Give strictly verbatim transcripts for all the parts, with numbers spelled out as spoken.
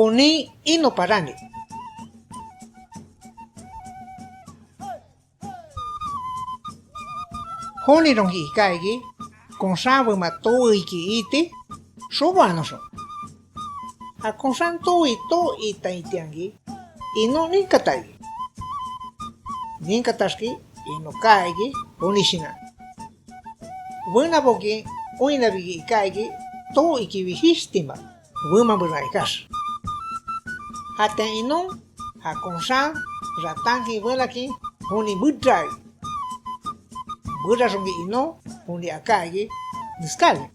Jonin ino parani. Jonironki iká iki, konsan bema toweiki iti xoboanoxon. Ja konsan towe too itaitianki, inon ninkata iki. Ninkataxki ino kaa iki joni shinan. Benabokin oinnabiki iká iki, too ikibi jishtima, bema meran ikax. Jatian inon, ja konsan ratankin benakin joni beraa iki. Beraxonki inon, joni aká iki, neskáakin: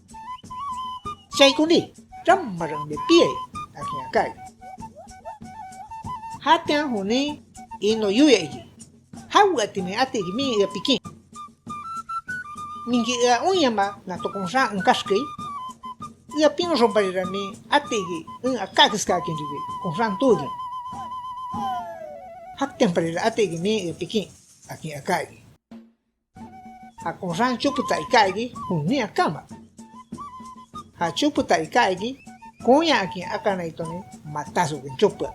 "Chai koni, ramara en mia piai", akin aká iki. Jatian jonin ino yoia iki: "¿Jaweati min atiki min ea pikin? Minki ea oinyamaa nato konsan en kaxkai? Ea pinoxonparira min atiki en aká keskáakinribi konsan toikin. Jatianparira atiki min ea pikin", akin aká iki. Ja konsan chopeta iká iki jonin akáma. Ja chopeta iká iki, konya akin akanaitonin matasokin chopea.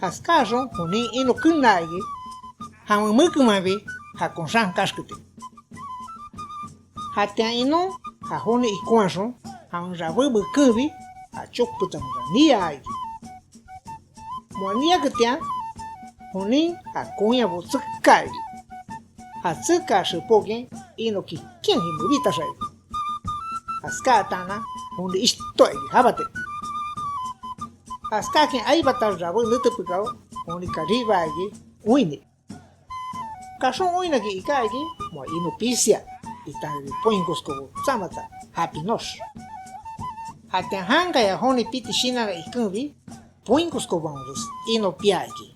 Jaskáaxon jonin ino kenaa iki, jawen mekenmanbi ja konsan kaxketi. Jatian inon, ja joni ikonhaxon, jawen rabé bekenbi, ja chopeta meran niaa iki. Moa niaketian, jonin ja konyabo tsekaa iki. Ja tsekaa xepókin ino kikinhakin mebitaxa iki. Jaskáatanan, joni ishtoa iki jabati. Jaskáakin aibatax rabé netepekao, joni karibaa iki, oinni. Kaxon oinnakin iká iki, moa ino pisia, itanribi poinkoskobo tsamata, ja pinox. Jatian jankaya joni piti shinanna ikenbi, poinkoskobaonres ino pia iki.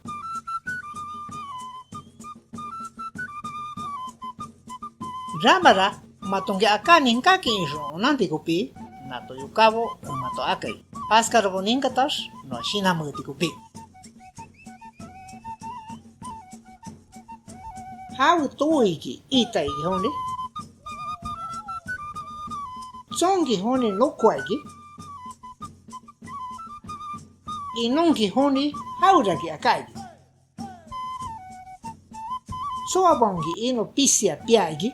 Ramara matonki aká ninkákin ixon onanti kopí, nato yokábo en mato akai. Jaskarabo ninkatax noa shinanmeeti kopí. ¿Jawe towe iki iita iki joni? ¿Tsonki joni nokoa iki? ¿Inonki joni jaweraki aká iki? ¿Tsoabaonki ino pisia pia iki?